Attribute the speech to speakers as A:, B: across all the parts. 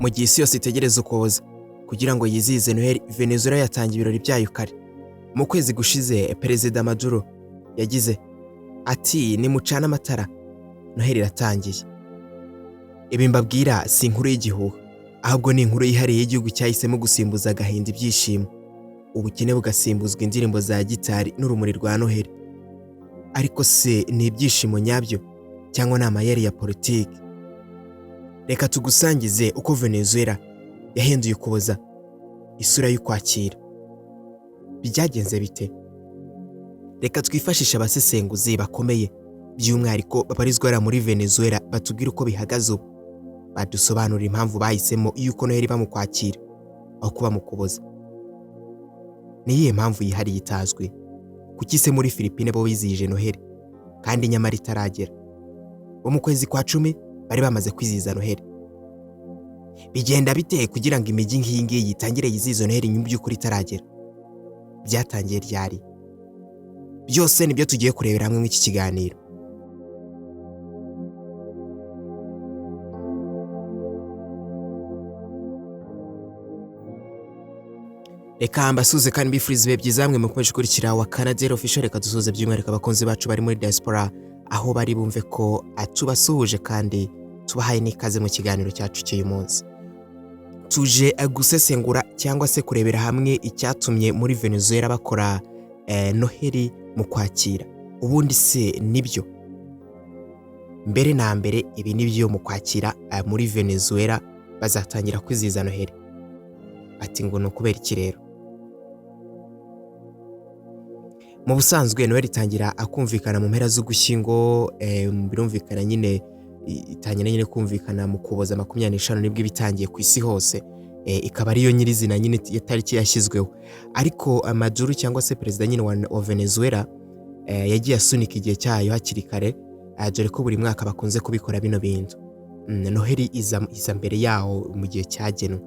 A: Mu gihe isi yose itegereza Ukuboza kugira ngo yizihize Noheli, Venezuela yatangiye ibirori byayo kare. Mu kwezi gushize, Perezida Maduro yagize ati: "Nimucane amatara, Noheli iratangiye." Ibi mbabwira si inkuru y'igihuha, ahubwo ni inkuru yihariye y'igihugu cyahisemo gusimbuza agahinda ibyishimo, ubukene bugasimbuzwa indirimbo za gitari n'urumuri rwa Noheli. Ariko se ni ibyishimo nyabyo cyangwa ni amayeri ya politiki? Reka tugusangize uko Venezuela yahinduye Ukuboza isura y'Ukwakira. Byagenze bite? Reka twifashishe abasesenguzi bakomeye, by'umwihariko babarizwa hariya muri Venezuela, batubwire uko bihagaze ubu, badusobanurira impamvu bahisemo yuko Noheli iba mu Kwakira aho kuba mu Kuboza. Ni iyihe mpamvu yihariye itazwi? Kuki se muri Filipine bo bizihije Noheli kandi nyamara itaragera? Bo mu kwezi kwa 10 bari bamaze kwizihiza Noheli. Bigenda bite kugira ngo imijyi nk'iyi ngiyi itangire yizihize Noheli mu by'ukuri itaragera? Byatangiye ryari? Byose nibyo tugiye kurebera hamwe muri iki kiganiro. Reka mbasuhuze kandi mbifurize ibihe byiza hamwe mukomeje gukurikira wa Canadel Official. Reka dusuhuze by'umwihariko abakunzi bacu bari muri diaspora aho bari, bumve ko tubasuhuje kandi tubahaye n'ikaze mu kiganiro cyacu cy'uyu munsi. Tuje gusesengura cyangwa se kurebera hamwe icyatumye muri Venezuela bakora Noheli mu Kwakira. Ubundi se nibyo? Mbere na mbere, ibi nibyo, mu Kwakira muri Venezuela bazatangira kwizihiza Noheli. Ati ngo ni ukubera iki rero? Mu busanzwe Noheli itangira akumvikana mu mpera z'Ugushyingo. Birumvikana nyine, itangira nyine kumvikana mu Kuboza 25, nibwo iba itangiye ku isi hose, ikaba ariyo nyirizina nyine itariki yashyizweho. Ariko Maduro cyangwa se perezida nyine wa Venezuela yagiye asunika igihe cyayo hakiri kare, dore ko buri mwaka bakunze kubikora bino bintu. Noheli iza mbere yaho mu gihe cyagenwe.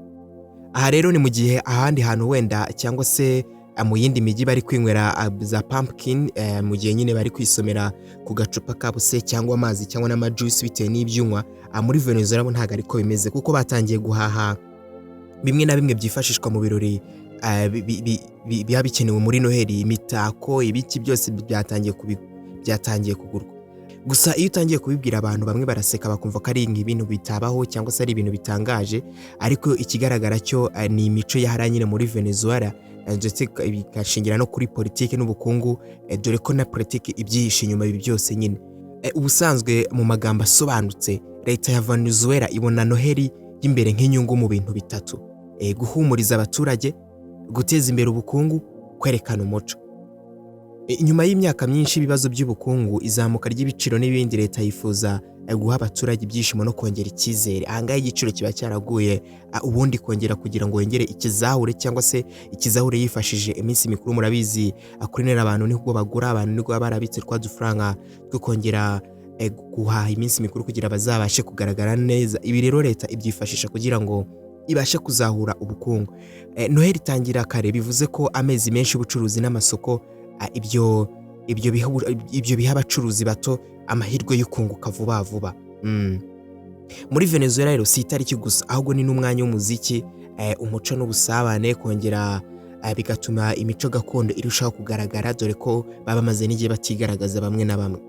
A: Aha rero ni mu gihe ahandi hantu wenda cyangwa se mu yindi mijyi bari kwinywera za pumpkin, mu gihe nyine bari kwisomera ku gacupa kabo se cyangwa amazi cyangwa n'amajuice bitewe n'ibyo unywa, muri Venezuela bo ntabwo ariko bimeze, kuko batangiye guhaha bimwe na bimwe byifashishwa mu birori biba bikenewe muri Noheli, imitako, ibiki, byose byatangiye kugurwa. Gusa iyo utangiye kubibwira abantu, bamwe baraseka, bakumva ko ari ibintu bitabaho cyangwa se ari ibintu bitangaje. Ariko ikigaragara cyo ni imico yahariya nyine muri Venezuela, ndetse bigashingira no kuri politiki n'ubukungu, dore ko na politiki ibyihishe inyuma ibi byose nyine. Ubusanzwe mu magambo asobanutse, leta ya Venezuela ibona Noheli y'imbere nk'inyungu mu bintu bitatu: guhumuriza abaturage, guteza imbere ubukungu, kwerekana umuco. Nyuma y'imyaka myinshi ibibazo by'ubukungu, izamuka ry'ibiciro n'ibindi, leta yifuza guha abaturage ibyishimo no kongera icyizere. Aha ngaha igiciro kiba cyaraguye, ubundi kongera kugira ngo wongere ikizahure cyangwa se ikizahure yifashishije iminsi mikuru. Murabizi, kuri Noheli abantu nibwo bagura, abantu nibwo baba barabitse twa dufaranga two kongera guhaha iminsi mikuru kugira bazabashe kugaragara neza. Ibi rero leta ibyifashisha kugira ngo ibashe kuzahura ubukungu. Noheli itangira kare bivuze ko amezi menshi y'ubucuruzi n'amasoko, ibyo biha abacuruzi bato amahirwe yo kunguka vuba vuba. Muri Venezuela rero si itariki gusa, ahubwo ni n'umwanya w'umuziki, umuco n'ubusabane, kongera bigatuma imico gakondo irushaho kugaragara, dore ko baba bamaze n'igihe batigaragaza bamwe na bamwe.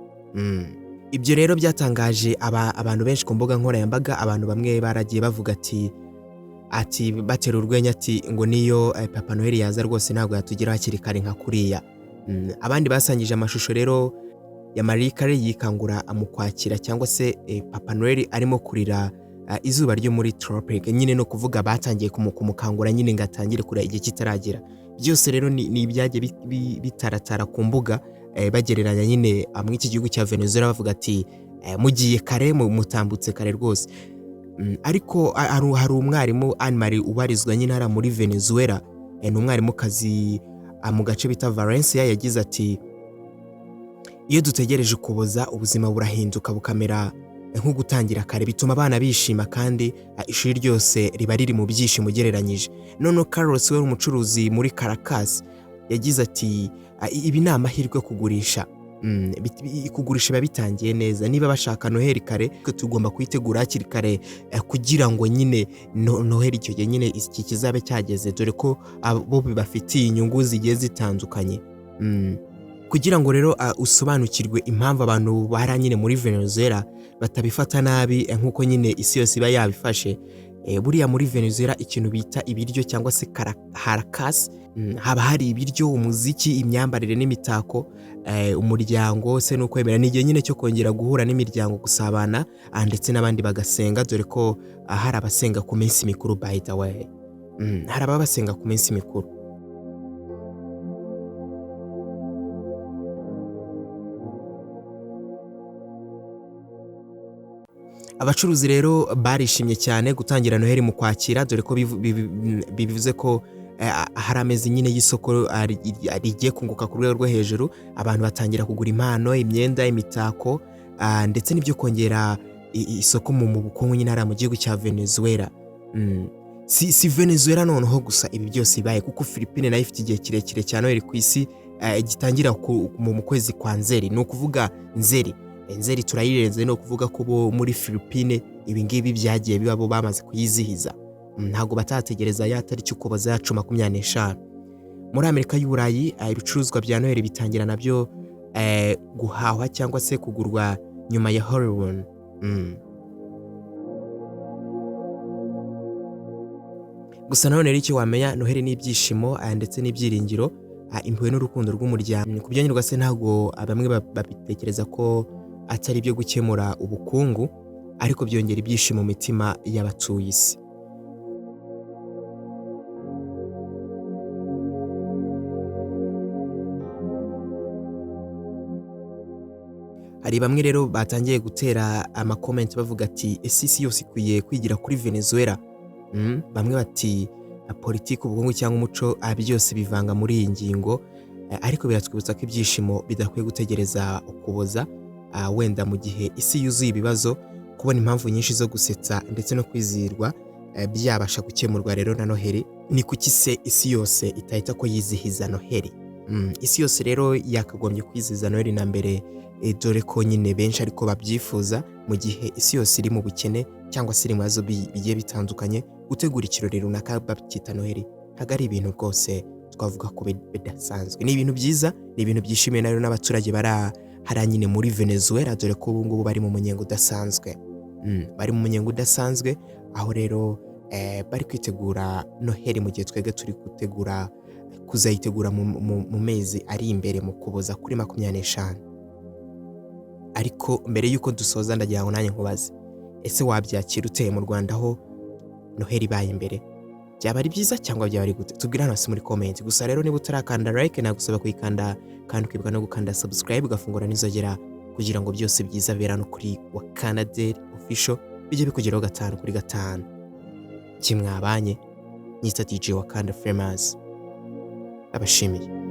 A: Ibyo rero byatangaje abantu benshi ku mbuga nkoranyambaga. Abantu bamwe baragiye bavuga ati batera urwenya ati ngo niyo Papa Noheli yaza rwose ntabwo yatugeraho hakiri kare nka kuriya. Abandi basangije amashusho rero ya Mariah Carey yikangura mu Kwakira, cyangwa se Papa Noel arimo kurira izuba ryo muri tropic nyine, no kuvuga batangiye kumukangura nyine ngo atangire kurira igihe kitaragera. Byose rero ni ibyagiye bitaratara ku mbuga, bagereranya nyine muri iki gihugu cya Venezuela, bavuga ati mugiye kare, mutambutse kare rwose. Ariko hari umwarimu Anne Marie ubarizwa nyine hariya muri Venezuela, ni umwarimukazi mu gace bita Valencia, yagize ati: "Iyo dutegereje Ukuboza, ubuzima burahinduka bukamera nko gutangira kare, bituma abana bishima kandi ishuri ryose riba riri mu byishimo ugereranyije." Noneho Carlos we umucuruzi muri Caracas yagize ati: "Ibi ni amahirwe yo kugurisha." Kugurisha biba bitangiye neza. Niba bashaka Noheli kare, twe tugomba kuyitegura hakiri kare, kugira ngo nyine Noheli icyo gihe nyine iki kizabe cyageze, dore ko abo bibafitiye inyungu zigiye zitandukanye. Kugira ngo rero usobanukirwe impamvu abantu bara nyine muri Venezuela batabifata nabi, nk'uko nyine isi yose iba yabifashe, buriya muri Venezuela ikintu bita ibiryo cyangwa se harakasi, haba hari ibiryo, umuziki, imyambarire n'imitako, umuryango se n'ukwemera. Ni igihe nyine cyo kongera guhura n'imiryango, gusabana, ndetse n'abandi bagasenga, dore ko hari abasenga ku minsi mikuru. By the way, hari ababa basenga ku minsi mikuru. Abacuruzi rero barishimye cyane gutangira Noheli mu Kwakira, dore ko bivuze ko hari amezi nyine y'isoko rigiye kunguka ku rwego rwo hejuru. Abantu batangira kugura impano, imyenda, imitako, ndetse n'ibyo kongera isoko mu bukungu nyine hariya mu gihugu cya Venezuela. Si Venezuela noneho gusa ibi byose bibaye, kuko Philippine nayo ifite igihe kirekire cya Noheli ku isi, gitangira mu kwezi kwa Nzeri. Ni ukuvuga Nzeri, Nzeri turayirenze. Ni ukuvuga ko bo muri Philippine ibi ngibi byagiye biba, bo bamaze kuyizihiza. Ntabwo batategereza ya tariki Ukuboza yacu 25. Muri Amerika y'Uburayi, ibicuruzwa bya Noheli bitangira nabyo guhahwa cyangwa se kugurwa nyuma ya Halloween. Gusa nanone rero icyo wamenya, Noheli ni ibyishimo, ndetse n'ibyiringiro, impuhwe n'urukundo rw'umuryango. Kubyanyurwa se ntabwo bamwe babitekereza ko atari ibyo gukemura ubukungu, ariko byongera ibyishimo mu mitima y'abatuye isi. Hari bamwe rero batangiye gutera amakomenti bavuga ati: "Ese isi yose ikwiye kwigira kuri Venezuela?" Bamwe bati: "Politiki, ubukungu cyangwa umuco, byose bivanga muri iyi ngingo." Ariko biratwibutsa ko ibyishimo bidakwiye gutegereza Ukuboza. Wenda mu gihe isi yuzuye ibibazo, kubona impamvu nyinshi zo gusetsa ndetse no kwizihirwa, byabasha gukemurwa rero na Noheli. Ni kuki se isi yose itahita ko yizihiza Noheli? Isi yose rero yakagombye kwizihiza Noheli na mbere, dore ko nyine benshi ariko babyifuza. Mu gihe isi yose iri mu bukene cyangwa se iri mu bibazo bigiye bitandukanye, gutegura ikirori runaka bacyita Noheli ntabwo ari ibintu rwose twavuga ko bidasanzwe. Ni ibintu byiza, ni ibintu byishimiwe rero n'abaturage bari hariya nyine muri Venezuela, dore ko ubu ngubu bari mu munyenga udasanzwe. Bari mu munyenga udasanzwe, aho rero bari kwitegura Noheli mu gihe twebwe turi gutegura kuzayitegura mu mezi ari imbere mu Kuboza kuri 25. Ariko mbere y'uko dusoza, ndagira ngo nanjye nkubaze: ese wabyakira uteye mu Rwanda aho Noheli ibaye imbere? Byaba ari byiza cyangwa byaba ari gute? Tubwire hano hasi muri comment. Gusa rero niba utarakanda like, nagusaba kuyikanda, kandi ukibuka no gukanda subscribe, ugafungura n'inzogera, kugira ngo byose byiza bera no kuri Wakanda Daily Official bijye bikugeraho gatanu kuri gatanu. Kimwabanye nyita DJ Wakanda Famous, abashimiye.